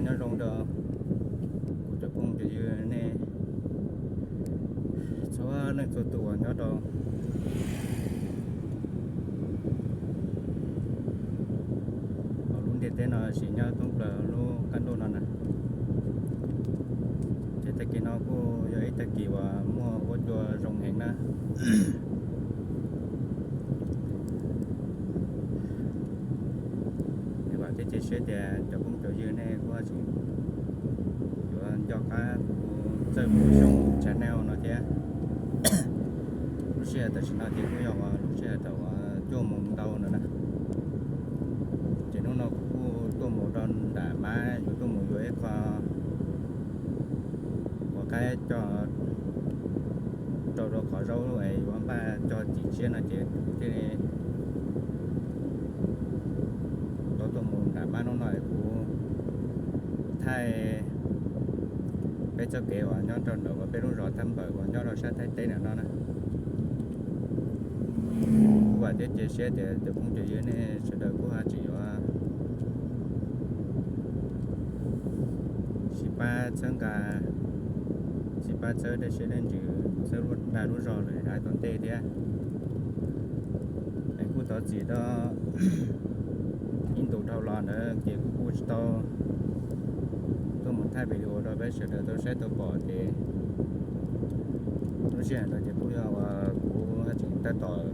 Nyob zoo rau kuv cov phooj cov ywg nej txhua leej txhua tus uas nyob rau hauv lub ntiaj teb no, tab sis nyob thoob plaws lub qab ntuj no na. Ces tag kis no kuj yog ib tag kis uas muaj huab cua zoo heev na. Vam thiab cia siab tias cov phooj cov ywg nej kuj tseem yuav nco qab kuv Txawj Mus Xyooj channel no thiab. Lub sij hawm tam sim no ces kuj yog uas lub sij hawm thaum uas cuaj moos ntau no na. Ces hnub no kuv kuj tuaj mus rau nram Mab, yuav tuaj mus yuav ib qho quav qaib coj rau rau qhov zaub es yuav npaj cog cim tshiab no ces kuv thiaj li tau tuaj mus nram Mab. Hnub no kuv thaij peb txoj kev uas nyob rau ntawm uas peb lub zos Thab Npawm uas nyob rau sab Thaib teb ntawm no na. Kuj vam thiab cia siab tias cov phooj cov ywg nej sawv daws kuj ho tseem yuav sib pab txhawb nqa, sib pab txhawb dej siab dej ntsws, txhawb nqa lub zog lawm yav tom ntej thiab. Es kuj thov txim rau ib ntus dhau los ntawd ces kuv kuj tsis tau tuaj mus thaij video rau peb sawv daws tau saib tau pom ces lub sij hawm ntawd ces kuj yog uas kuv tseem tab tom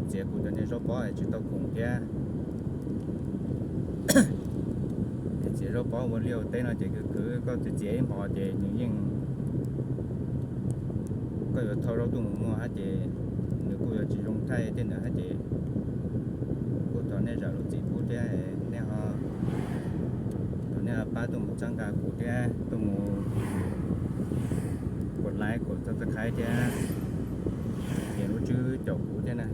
txiav kuv cov niag zaub pob es tsis tau khoom thiab. Es txiav zaub pob ua liaj ua teb no ces khwv khwv, koj txiav txiav ib hmos ces nws yeej, koj yuav thau zaub tuaj mus muag hab ces nws kuj yuav tsis zoo thaij tej ntawd hab ces kuj thov nej zam lub txim pub thiab nej ho, thov nej ho pab tuaj mus txhawb nqa kuv thiab tuaj mus kuv like, kuv subscribe thiab nias lub tswb caum kuv thiab na.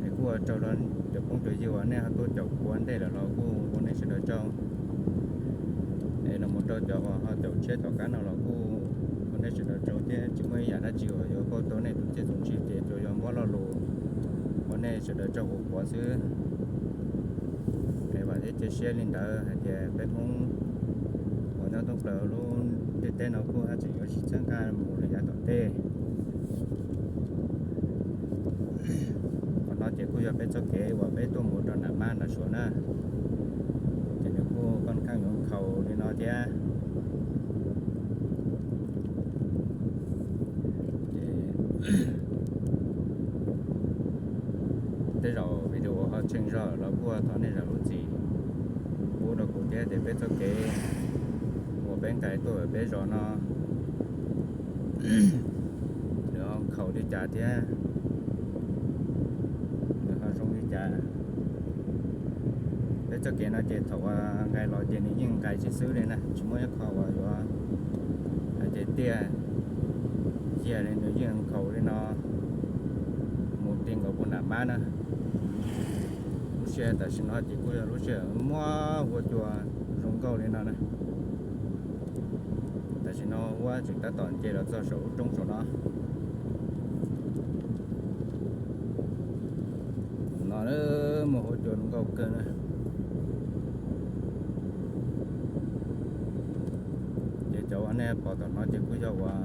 Es kuj ua tsaug rau cov phooj cov ywg uas nej ho tuaj caum kuv ua ntej lawm los kuj ua nej sawv daws tsaug. Es los mus rau cov uas ho caum tshiab tom qab no los kuj ua nej sawv daws tsaug thiab, tsis muaj ib yam dab tsi uas yuav pauj tau nej tus txiaj tus ntsig ces tsuas yog muab lo lus ua nej sawv daws tsaug quv quav xwb. Es vam thiab cia siab li ntawd hais tias peb Hmoob uas nyob thoob plaws lub ntiaj teb no kuj haj tseem yuav sib txhawb nqa mus rau yav tom ntej. Qhov no ces kuj yog peb txoj kev uas peb tuaj mus rau nram Mab nram Suav na, ces nws kuj koj khaaj yuav nkhaus li no thiab. Ces tej zaum video ho tsheej zog los kuj thov nej zam lub txim pub rau kuv thiab tias peb txoj kev uas peb nqaim tuaj peb zos no nws ho nkhaus li cas thiab nws ho zoo li cas. Peb txoj kev no ces thaum nqaim los ces nws yeej nqaim tsis xwb li na, tsis muaj ib qho uas yuav hais tias tiaj cia li, nws yeej nkhaus li no mus ti nkaus puag nram Mab na. Lub sij hawm tam sim no ces kuj yog lub sij hawm muaj huab cua zoo nkauj li no na. Tam sim no huab tseem tab tom nce los txog saum lub roob saum no. No muaj huab cua zoo nkauj kawg na. Ces cov uas nej pom tom no ces kuj yog uas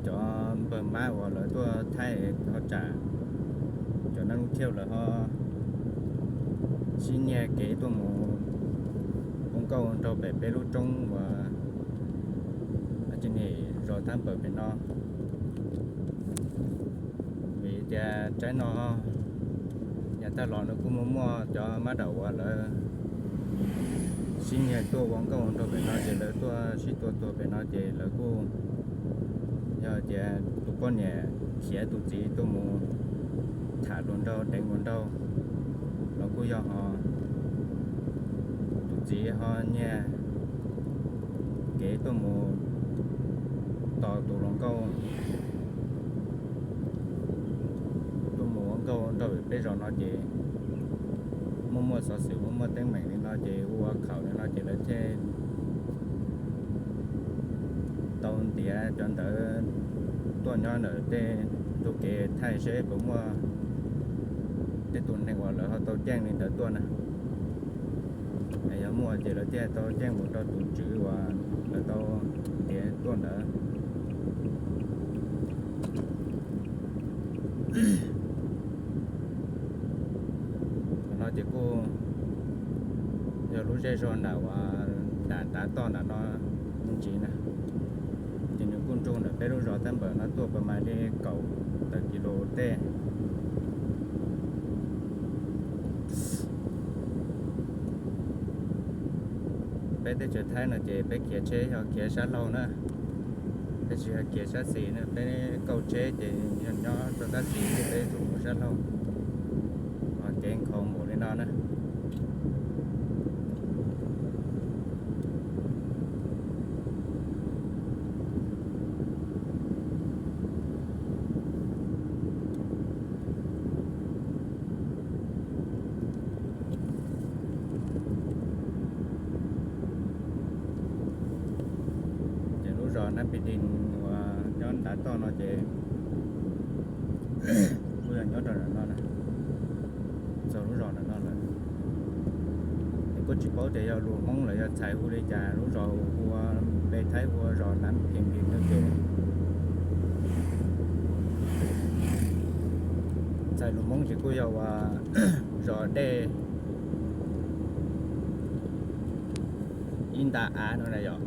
cov npawg Mab uas lawv tuaj thaij thaj tsam, cov neeg lub thiaj lawv ho sib nyiag kev tuaj mus ua nkauj nraug pem peb lub roob uas tsis ni zos Thab Npawm pem no. Vim tias tsaib no yav tag los nws kuj muaj muaj cov mab daum uas lawv sib nyiag tuaj ua nkauj ua nraug pem no ces lawv tuaj sib tua tuag pem no ces lawv kuj yog tias tus poj niam khiav tus txiv tuaj mus tham hluas nraug deev hluas nraug los kuj yog ho tus txiv ho nyiag kev tuaj mus tos tus hluas nkauj tuaj mus ua nkauj nraug pem peb zos no ces muaj muaj xov xwm muaj muaj teeb meem li no ces ua khaum li no ces lawv thiaj tau ntiav cov ntawd tuaj nyob ntawm tej ntug kev thaij seb puas muaj Tus neeg uas lawv ho tau ceej li ntawd tuaj na. Yog muaj ces lawv thiaj tau ceej mus rau tus tswv uas lawv tau ntiav tuaj ntawd. Qhov no ces kuj yog lub zej zog nram uas nram ntav toj nram no me ntsis na. Ces nws kuj nrug ntawm peb lub zos thab npawm no tuaj pas mas li kaum tawm kis lus tej. Peb teb chaws Thaib no ces peb khiav tsheb yog khiav sab laug na, peb tsis yog khiav sab xis na, peb kauj tsheb ces yog nyob rau sab xis ces peb tsuas mus sab laug. Ces nkhaus npaum li no na. Ces lub zos Nab Pis Dis uas nyob ntav toj no ces kuj yog nyob rau ntawm no na, txog lub zos ntawm no lawm. Es kuj tsis paub tias yog lus Hmoob los yog txhais hu li cas, lub zos hu ua, npe Thaib hu ua zos Nab Pis Dis no ces txhais lus Hmoob ces kuj yog ua zos dej ib nta av no na yom.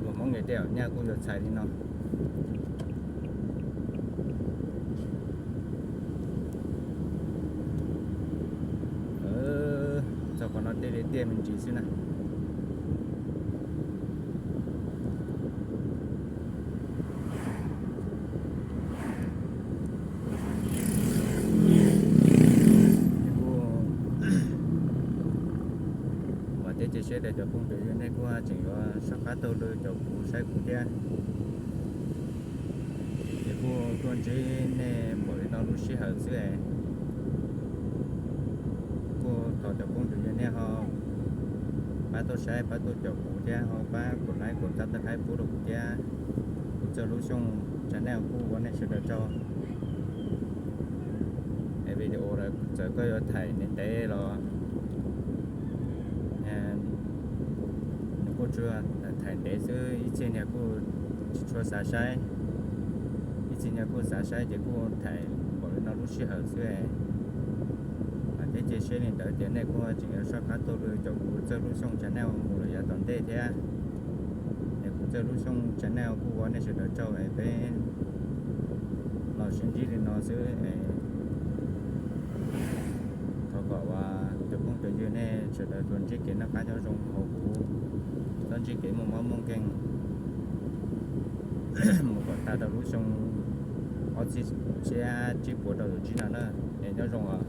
Lus Hmoob ces tej zaum nyaj kuj yuav txhais li no. Txog qhov no tej li tiaj me ntsis xwb na. Kuj vam thiab cia siab tias cov phooj ywg nej kuj tseem yuav soj qab taug lw caum kuv saib kuv thiab. Ces kuj tuaj ntsib nej npaum li no lub sij hawm xwb es kuj thov cov phooj ywg nej ho pab tuaj saib pab tuaj caum kuv thiab ho pab kuv like kuv subscribe pub rau kuv thiab. Kuv Txawj Lub Xyooj channel kuj ua nej sawv daws tsaug. Es video txawm koj yuav thaij ntev ntev los nws kuj tsuas thaij ntev xwb, ib txhia niag kuj tsis tshua xav saib, ib txhia niag kuj xav saib ces kuj thaij npaum li no lub sij hawm xwb. Vam thiab cia siab li ntawd tias nej kuj tseem yuav soj qab taug lw caum kuv Txawj Lub Xyooj channel mus lawm yav tom ntej thiab. Es kuv Txawj Lub Xyooj channel kuj ua nej sawv daws tsaug es peb los sib ntsib li no xwb es thov kom uas cov phooj cov ywg nej sawv daws tsuas ntsib kev noj qab nyob zoo hauv kuv, txhob ntsib kev muaj mob muaj nkeeg mus kom tag rau lub xyoo ob txhiab tsib puas rau caum tsib no na. Es nyob zoo os.